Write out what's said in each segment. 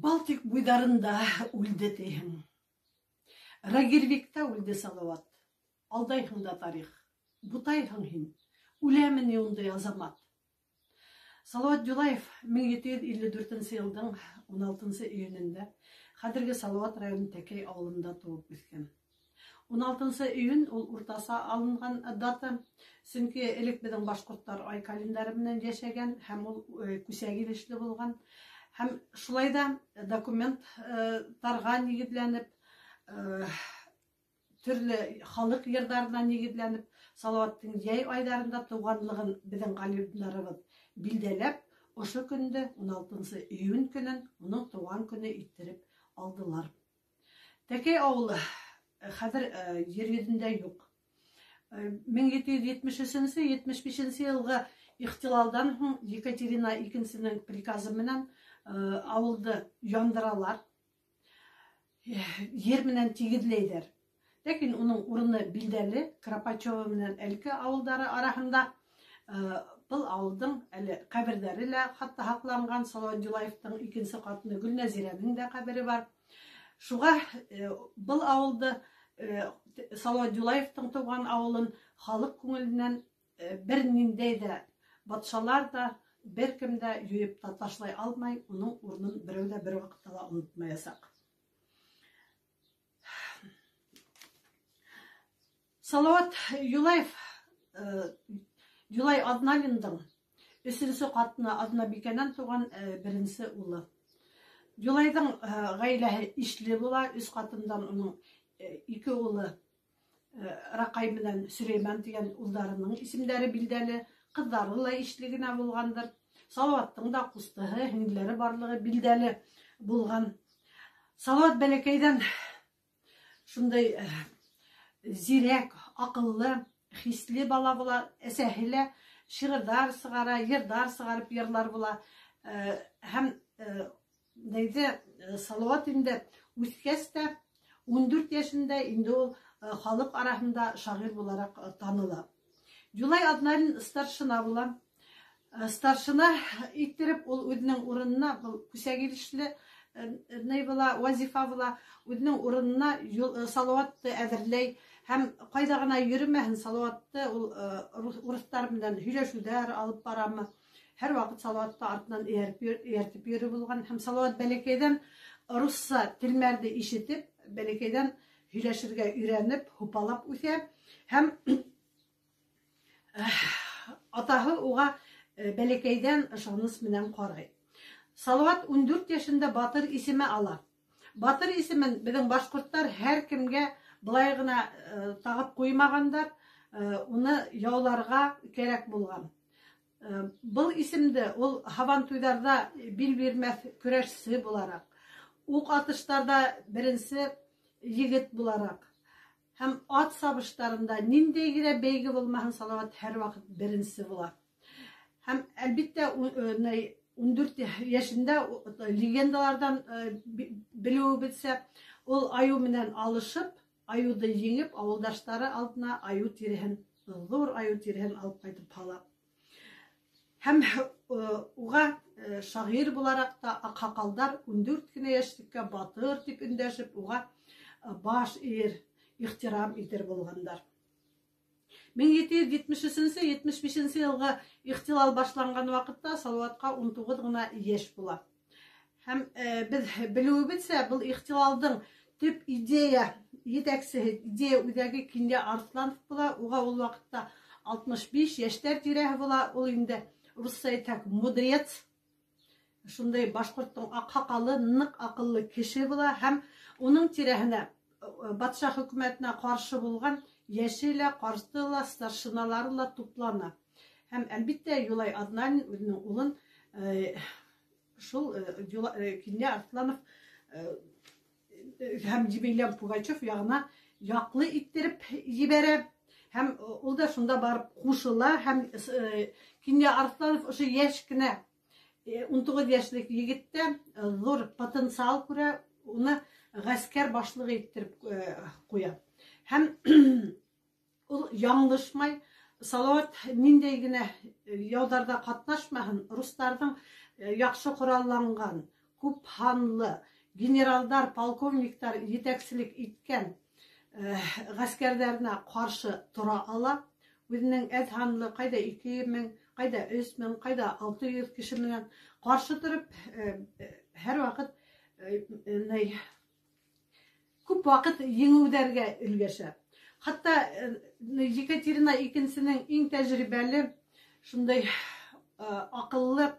Балтик буйҙарында үлде тиһең. Рагервикта үлде Салауат. Алдайһың да тарих. Бутайһың һин. Үләме ни ундай азамат? Салауат Юлаев 1754 йылдың 16 июнендә хәҙерге Салауат районы Тәкәй ауылында тыуып үҫкән. 16 июнь ул уртаса алынған дата, сөнки элек беҙҙең башҡорттар ай календары менән йәшәгән һәм ул күсә килешле булған. Һәм шулай да документтарға нигеҙләнеп, төрлө халыҡ йырҙарына нигеҙләнеп, Салауаттың йәй айҙарында тыуғанлығын беҙҙең ғалимдарыбыҙ билдәләп, ошо көндө 16 июнь көнөн уның тыуған көнө иттереп алдылар. Тәкәй ауылы хәҙер ер йөҙөндә юҡ. 1773-75 йылғы ихтилалдан һуң Екатерина икенсенең приказы менән ауылды яндыралар, ер менән тигеҙләйҙәр. Ләкин уның урыны билдәле, Кропачево менән Әлке ауылдары араһында. Был ауылдың әле ҡәберҙәре лә хатта һаҡланған. Салауат Юлаевтың икенсе ҡатыны Гөлнәзирәнең дә ҡәбере бар. Шуға был ауылды, Салауат Юлаевтың тыуған ауылын халыҡ күңеленән бер ниндәй ҙә батшалар ҙа, бер кем дә юйып та ташлай алмай, уның урынын берәү ҙә бер ваҡытта ла онотмаясаҡ. Салауат Юлаев Юлай Аҙналиндың өсөнсө ҡатыны Аҙнабикәнән тыуған беренсе улы. Юлайҙың ғаиләһе ишле була, өс ҡатындан уның ике улы Раҡай менән Сөләймән тигән улдарының исемдәре билдәле, ҡыҙҙары ла ишле генә булғандыр. Салауаттың да ҡустыһы, һеңлеләре барлығы билдәле булған. Салауат бәләкәйҙән шундай зирәк, аҡыллы, хисле бала була. Әсәһе лә шиғырҙар сығара, йырҙар сығарып йырлар була. Һәм нейҙе Салауат инде үҫкәс тә 14 йәшендә инде ул халыҡ араһында шағир булараҡ таныла. Юлай Аҙналин старшина була. Старшина иттереп ул үҙенең урынына, был күсә килешле ни була, вазифа була, үҙенең урынына Салауатты әҙерләй һәм ҡайҙа ғына йөрөмәһен Салауатты ул урыҫтар менән һөйләшеүҙәр алып барамы, һәр ваҡыт Салауатты артынан эйәртеп йөрөй булған. Һәм Салауат бәләкәйҙән русса телмәрҙе ишетеп, бәләкәйҙән һөйләшергә өйрәнеп, һупалап үҫә. Һәм атаһы уға бәләкәйҙән ышаныс менән ҡарай. Салауат 14 йәшендә батыр исеме ала. Батыр исемен беҙҙең башҡорттар һәр кемгә былай ғына тағып ҡуймағандар, уны яуларға кәрәк булған. Был исемде ул һабантуйҙарҙа бил бирмәҫ көрәшсе булараҡ, уҡ атыштарҙа беренсе егет булараҡ һәм ат сабыштарында ниндәй генә бәйге булмаһын Салауат һәр ваҡыт беренсе була. Һәм әлбиттә 14 йәшендә легендаларҙан белеүебеҙсә, ул айыу менән алышып, айыуҙы еңеп, ауылдаштары алдына айыу тиреһен, ҙур айыу тиреһен алып ҡайтып һала. Һәм уға шағир булараҡ та аҡһаҡалдар 14 кенә йәшлеккә батыр тип өндәшеп, уға баш эйер, ихтирам итер булғандар. 1773-75 йылғы ихтилал башланған ваҡытта Салауатҡа 19 ғына йәш була. Һәм беҙ белеүебеҙсә, был ихтилалдың төп идея етәксеһе, идея үҙәге Кинйә Арыҫланов була. Уға ул ваҡытта 65 йәштәр тирәһе була. Ул инде русса әйтһәк мудрец, шундай башҡорттоң аҡһаҡалы, ныҡ аҡыллы кеше була. Һәм уның тирәһенә батша хөкүмәтенә ҡаршы булған йәше лә, ҡарты ла, старшиналары ла туплана. Һәм әлбиттә Юлай Аҙналин үҙенең улын шул Кинйә Арыҫланов һәм Емельян Пугачев яғына яҡлы иттереп ебәрә. Һәм ул да шунда барып ҡушыла. Һәм Кинйә Арыҫланов ошо йәш кенә, 19 йәшлек егеттә ҙур потенциал күрә, уны ғәскәр башлығы иттереп ҡуя. Һәм ул яңылышмай. Салауат ниндәй генә яуҙарҙа ҡатнашмаһын, рустарҙың яҡшы ҡоралланған, күп һанлы генералдар, полковниктар етәкселек иткән ғәскәрҙәренә ҡаршы тора ала. Үҙенең әҙ һанлы, ҡайҙа 2000, ҡайҙа 3000, ҡайҙа 600 кеше менән ҡаршы тороп, һәр ваҡыт күп ваҡыт еңеүҙәргә өлгәшә. Хатта Екатерина Икенсенең иң тәжрибәле, шундай аҡыллы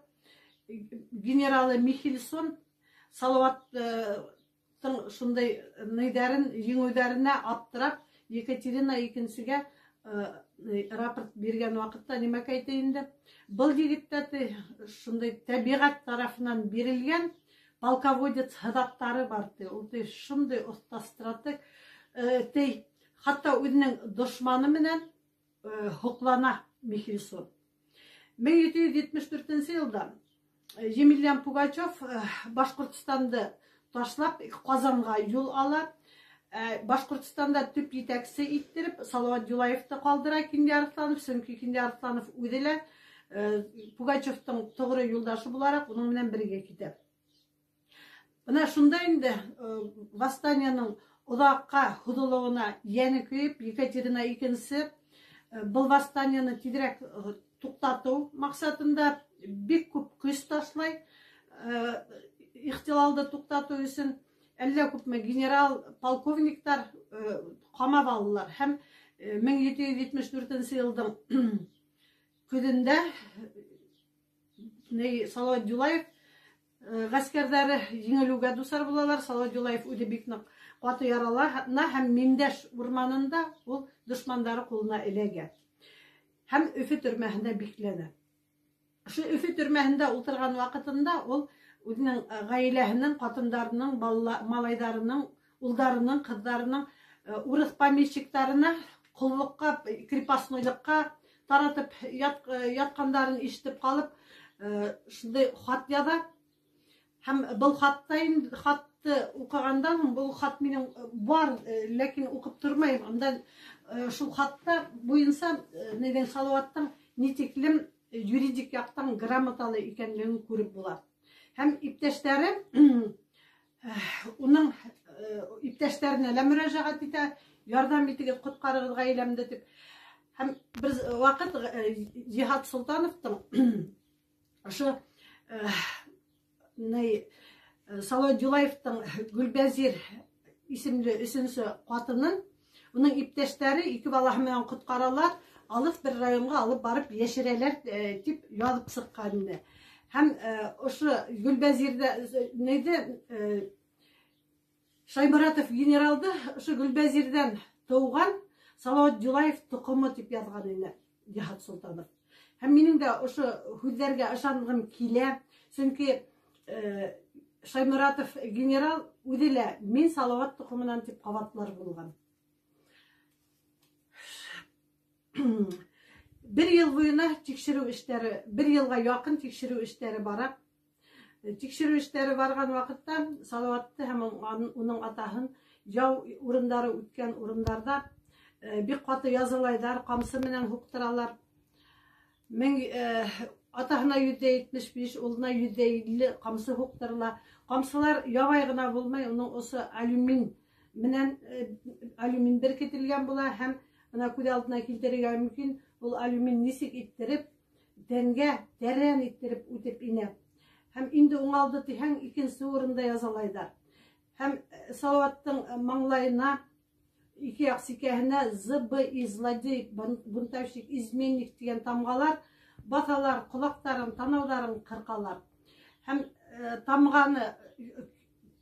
генералы Михельсон Салаваттың шундай нейҙәрен, еңеүҙәренә аптырап, Екатерина Икенсегә рапорт биргән ваҡытта нимә әйтә инде? Был егеттә шундай тәбиғәт тарафынан бирелгән полководец һыҙаттары бар, ти. Ул ти шундай оҫта стратег, ти, хатта үҙенең дошманы менән һоҡлана Михельсон. 1774 йылда Емельян Пугачев Башҡортостанды ташлап Ҡазанға юл ала. Башҡортостанда төп етәксе иттереп Салават Юлаевты ҡалдыра Кинйә Арыҫланов, сөнки Кинйә Арыҫланов үҙе лә Пугачевтың тоғро юлдашы булараҡ уның менән бергә китә. Бына шунда инде восстаниеның оҙаҡҡа һуҙылыуына йәне көйөп, Екатерина Икенсе был восстаниены тиҙерәк туҡтатыу маҡсатында бик күп көс ташлай, ихтилалды туҡтатыу өсөн әллә күпме генерал, полковниктар ҡамап алалар. Һәм 1774 йылдың көҙөндә Салават Юлаев ғәскәрҙәре еңелеүгә дусар булалар. Салават Юлаев үҙе бик ныҡ ҡаты яралана һәм Миндәш урманында ул дошмандары ҡулына эләгә. Һәм Өфө төрмәһендә бикләнә. Ошо Өфө төрмәһендә ултырған ваҡытында ул үҙенең ғаиләһенең, ҡатындарының, малайҙарының, улдарының, ҡыҙҙарының урыҫ помещиктарына ҡоллоҡҡа, крепостнойлыҡҡа таратып ятҡандарын ишетеп ҡалып, шундай хат яҙа. Һәм был хатты уҡығандан һуң, был хат минең бар, ләкин уҡып тормайым. Унда шул хатта буйынса нейҙән Салаваттың ни тиклем юридик яҡтан грамоталы икәнлеген күреп була. Һәм иптәштәре, уның иптәштәренә лә мөрәжәғәт итә, ярҙам итегеҙ, ҡотҡарығыҙ ғаиләмде тип. Һәм бер ваҡыт Йыһат Солтановтың ошо Салават Юлаевтың Гөлбәзир исемле өсөнсө ҡатынын уның иптәштәре ике балаһы менән ҡотҡаралар, алыҫ бер районға алып барып йәшерәләр, тип яҙып сыҡҡан ине. Һәм ошо Гөлбәзирҙә нейҙе, Шайморатов генералды ошо Гөлбәзирҙән тыуған Салават Юлаев тоҡомо тип яҙған ине Йыһат Солтанов. Һәм минең дә ошо һүҙҙәргә ышанғым килә, сөнки Шайморатов генерал үҙе лә мин Салават тоҡомонан тип ҡабатлар булған. Бер йыл буйына тикшереү эштәре, бер йылға яҡын тикшереү эштәре бара. Тикшереү эштәре барған ваҡытта Салаватты һәм уның атаһын яу урындары үткән урындарҙа бик ҡаты язалайҙар, ҡамсы менән һуҡтыралар. Атаһына 175, улына 150 ҡамсы һуҡтырыла. Ҡамсылар ябай ғына булмай, уның осо алюмин менән, алюмин беркетелгән була һәм бына күҙ алдына килтерергә мөмкин, ул алюмин нисек иттереп, тәнгә тәрән иттереп үтеп инә. Һәм инде уңалды тиһәң, икенсе урында язалайҙар. Һәм Салаваттың маңлайына, ике яҡ сикәһенә ЗБИ, злодей, бунтовщик, изменник тигән тамғалар баҫалар, ҡолаҡтарын, танауҙарын ҡырҡалар. Һәм тамғаны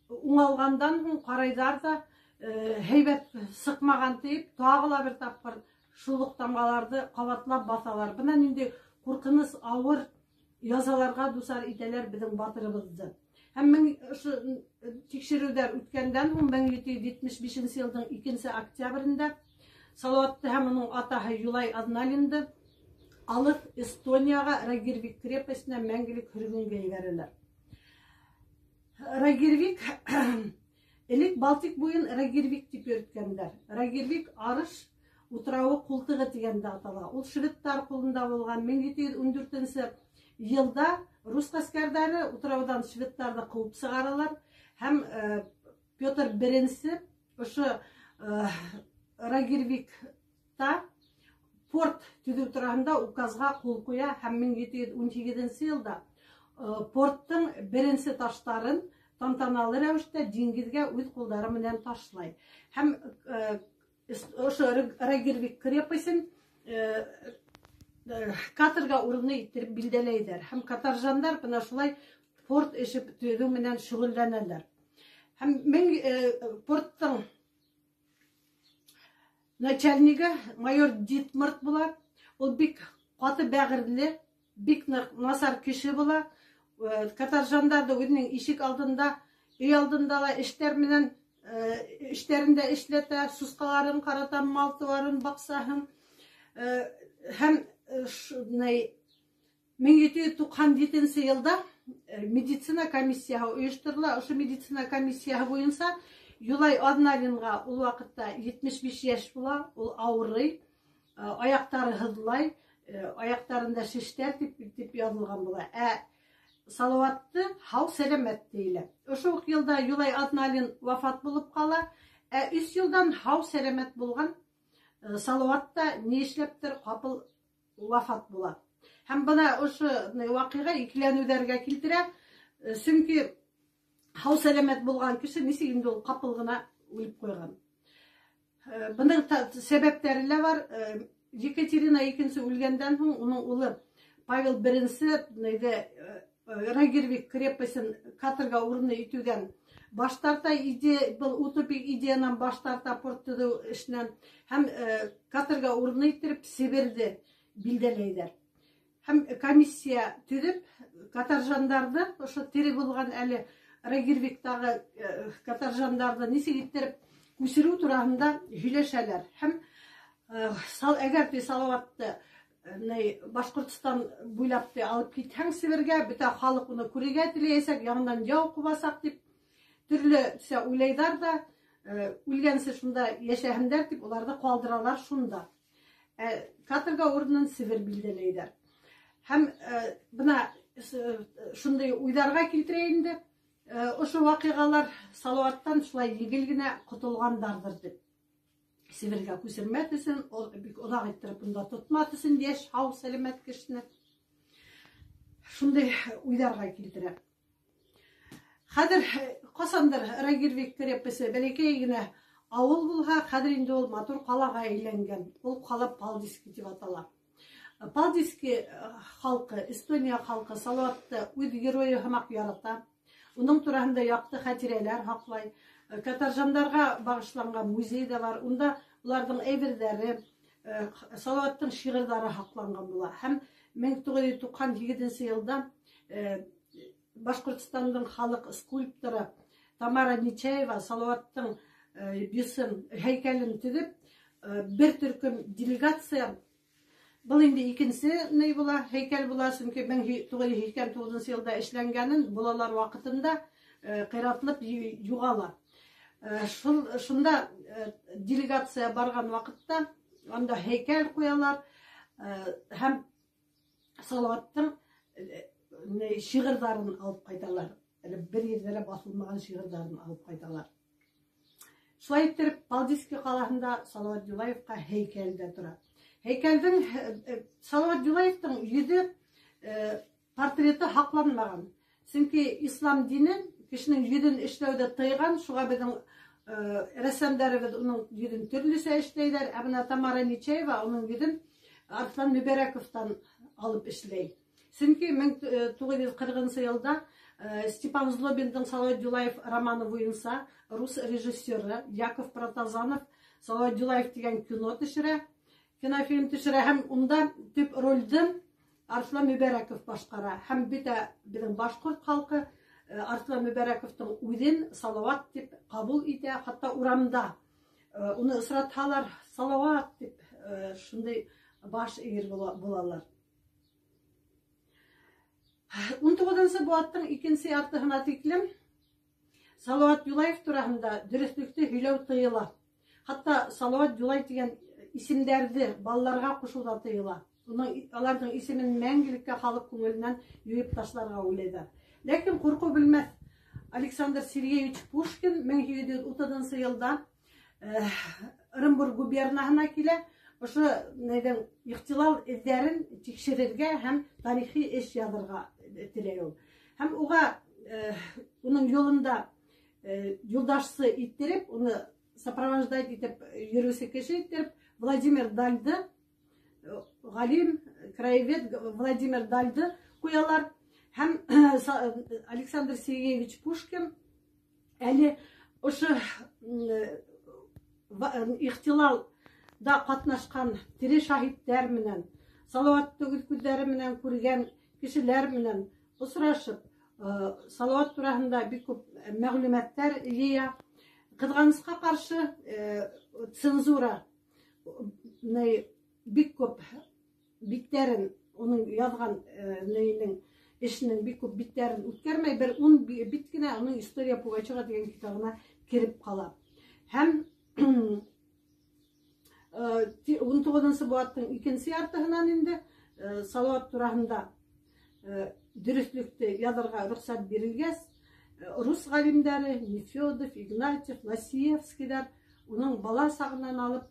уңалғандан һуң ҡарайҙар ҙа, һәйбәт сыҡмаған тип, тағы ла бер тапҡыр шул уҡ тамғаларҙы ҡабатлап баҫалар. Бына ниндәй ҡурҡыныс, ауыр язаларға дусар итәләр беҙҙең батырыбыҙҙы. Һәм ошо тикшереүҙәр үткәндән һуң 1775 йылдың 2 октябрендә Салаватты һәм уның атаһы Юлай Аҙналинды алыҫ Эстонияға, Рагирвик крепостенә мәңгелек һөргөнгә ебәрәләр. Рагирвик элек Балтик буйын Рагирвик тип йөрөткәндәр. Рагирвик Арыш утрауы ҡултығы тигәндә атала. Ул шведтар ҡулында булған. 1714 йылда Рус ғәскәрҙәре утрауҙан шведтарҙы ҡыуып сығаралар һәм Петр I ошо Рогервикта порт төҙөү тураһында указға ҡул ҡуя һәм 1718 йылда порттың беренсе таштарын тантаналы рәүештә диңгеҙгә үҙ ҡулдары менән ташлай. Һәм ошо Рогервик крепостен каторга урыны иттереп билдәләйҙәр. Һәм каторжандар бына шулай порт эше төҙөү менән шөғөлләнәләр. Һәм порттың начальнигы майор Дитмарт була. Ул бик ҡаты бәғерле, бик насар кеше була. Каторжандарҙы үҙенең ишек алдында, өй алдында ла эштәр менән эштәрендә эшләтә, сусҡаларын ҡарата, мал-тыуарын баҡсаһын. Һәм 1797 йылда медицина комиссияһы ойошторола. Ошо медицина комиссияһы буйынса Юлай Аҙналинға ул ваҡытта 75 йәш була, ул ауырый, аяҡтары һыҙлай, аяҡтарында шештәр тип яҙылған була. Ә Салауатты һау сәләмәт тейелә. Ошо уҡ йылда Юлай Аҙналин вафат булып ҡала, ә 3 йылдан һау сәләмәт булған Салауат та ни эшләптер ҡапыл вафат була. Һәм бына ошо ваҡиға икеләнеүҙәргә килтерә, сөнки һау сәләмәт булған кеше нисек инде ул ҡапыл ғына үлеп ҡуйған. Бының сәбәптәре лә бар. Екатерина II үлгәндән һуң уның улы Павел I Рогервик крепостен каторга урыны итеүҙән баш тарта, идея, был утопик идеянан баш тарта порт төҙөү эшенән һәм каторга урыны иттереп Себерҙе билдәләйҙәр. Һәм комиссия төҙөп каторжандарҙы, ошо тере булған әле Рогервиктағы каторжандарҙы нисек иттереп күсереү тураһында һөйләшәләр. Һәм әгәр ти Салауатты Башҡортостан буйлап алып китһәң Себергә, бөтә халыҡ уны күрергә теләйәсәк, яңынан яу ҡубасаҡ тип төрлөсә уйлайҙар ҙа, үлгәнсе шунда йәшәһендәр тип уларҙы ҡалдыралар шунда. Каторга урынын Себер билдәләйҙәр. Һәм бына шундай уйҙарға килтерә инде. Ошо ваҡиғалар Салауаттан шулай еңел генә ҡотолғандарҙыр тип. Себергә күсермәҫ өсөн, бик оҙаҡ иттереп унда тотмаҫ өсөн йәш, һау, сәләмәт кешене шундай уйҙарға килтерә. Хәҙер ҡасандыр Рогервик крепосе бәләкәй генә ауыл булһа, хәҙер инде ул матур ҡалаға әйләнгән. Ул ҡала Палдиски тип атала. Палдиски халҡы, Эстония халҡы Салауатты үҙ геройы һымаҡ ярата. Уның тураһында яҡты хәтирәләр һаҡлай. Каторжандарға бағышланған музей ҙа бар. Унда уларҙың әйберҙәре, Салауаттың шиғырҙары һаҡланған була. Һәм 1998 йылда Башҡортостандың халыҡ скульпторы Тамара Нечаева Салауаттың бюсын, һәйкәлен төҙөп, бер төркөм делегация, был инде икенсе ни була, һәйкәл була, сөнки 1989 йылда эшләнгәнен булалар ваҡытында ҡыйратылып юғала. Шунда делегация барған ваҡытта анда һәйкәл ҡуялар һәм Салауаттың шиғырҙарын алып ҡайталар. Әле бер ерҙә лә баҫылмаған шиғырҙарын алып ҡайталар. Шулай иттереп Палдиски ҡалаһында Салауат Юлаевҡа һәйкәл дә тора. Һәйкәлдең Салауат Юлаевтың йөҙө портреты һаҡланмаған. Сөнки ислам дине кешенең йөҙөн эшләүҙе тыйған, шуға беҙҙең рәссамдарыбыҙ уның йөҙөн төрлөсә эшләйҙәр. Ә бына Тамара Нечаева уның йөҙөн Арыҫлан Мөбәрәковтан алып эшләй. Сөнки 1940 йылда Степан Злобиндың Салауат Юлаев романы буйынса рус режиссеры Яков Протазанов Салауат Юлаев тигән кино төшөрә, кинофильм төшөрә һәм унда төп ролде Арыҫлан Мөбәрәков башҡара. Һәм бөтә беҙҙең башҡорт халҡы Арыҫлан Мөбәрәковтың үҙен Салауат тип ҡабул итә, хатта урамда уны осратһалар Салауат тип шундай баш эйер булалар. 19-нсы быуаттың икенсе яртыһына тиклем Салауат Юлаев тураһында дөрөҫлөктө һөйләү тыйыла. Хатта Салауат Юлай тигән исемдәрҙе балаларға ҡушыу ҙа тыйыла. Уның, аларҙың исемен мәңгелеккә халыҡ күңеленән юйып ташларға уйлайҙар. Ләкин ҡурҡыу белмәҫ Александр Сергеевич Пушкин 1830 йылда Ырымбур губернаһына килә, ошо нейҙең ихтилал эҙҙәрен тикшерергә һәм тарихи эш яҙырға теләй ул. Һәм уға уның юлында юлдашсы иттереп, уны сопровождать итеп йөрөүсе кеше иттереп Владимир Дальды, ғалим, краевед Владимир Дальды ҡуялар. Һәм Александр Сергеевич Пушкин әле ошо ихтилалда ҡатнашҡан тере шаһиттәр менән, Салауатты үҙ күҙҙәре менән күргән кешеләр менән осрашып, Салауат тураһында бик күп мәғлүмәттәр йыя. Ҡыҙғанысҡа ҡаршы, цензура бик күп биттәрен, уның яҙған нейенең, эшенең бик күп биттәрен үткәрмәй, бер 10 бит кенә уның «История Пугачева» тигән китабына кереп ҡала. Һәм 19-нсы быуаттың икенсе яртыһынан инде Салауат тураһында дөрөҫлөктө яҙырға рөхсәт бирелгәс, рус ғалимдары Нефедов, Игнатьев, Лосиевскийҙар уның бала сағынан алып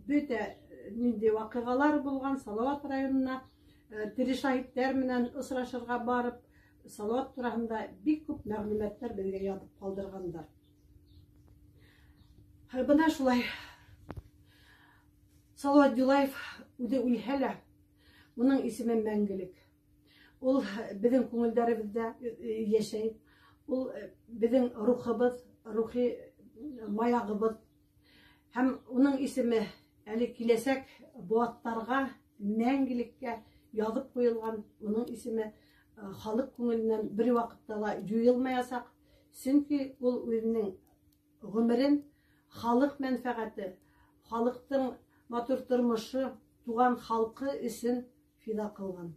бөтә ниндәй ваҡиғалар булған Салауат районына тере шаһиттәр менән осрашырға барып, Салауат тураһында бик күп мәғлүмәттәр беҙгә яҙып ҡалдырғандар. Бына шулай Салауат Юлаев үҙе үлһә лә, уның исеме мәңгелек. Ул беҙҙең күңелдәребеҙҙә йәшәй. Ул беҙҙең рухыбыҙ, рухи маяғыбыҙ. Һәм уның исеме әле киләсәк быуаттарға мәңгелеккә яҙып ҡуйылған. Уның исеме халыҡ күңеленән бер ваҡытта ла юйылмаясаҡ. Сөнки ул үҙенең ғүмерен халыҡ мәнфәғәте, халыҡтың матур тормошо, туған халҡы өсөн фиҙа ҡылған.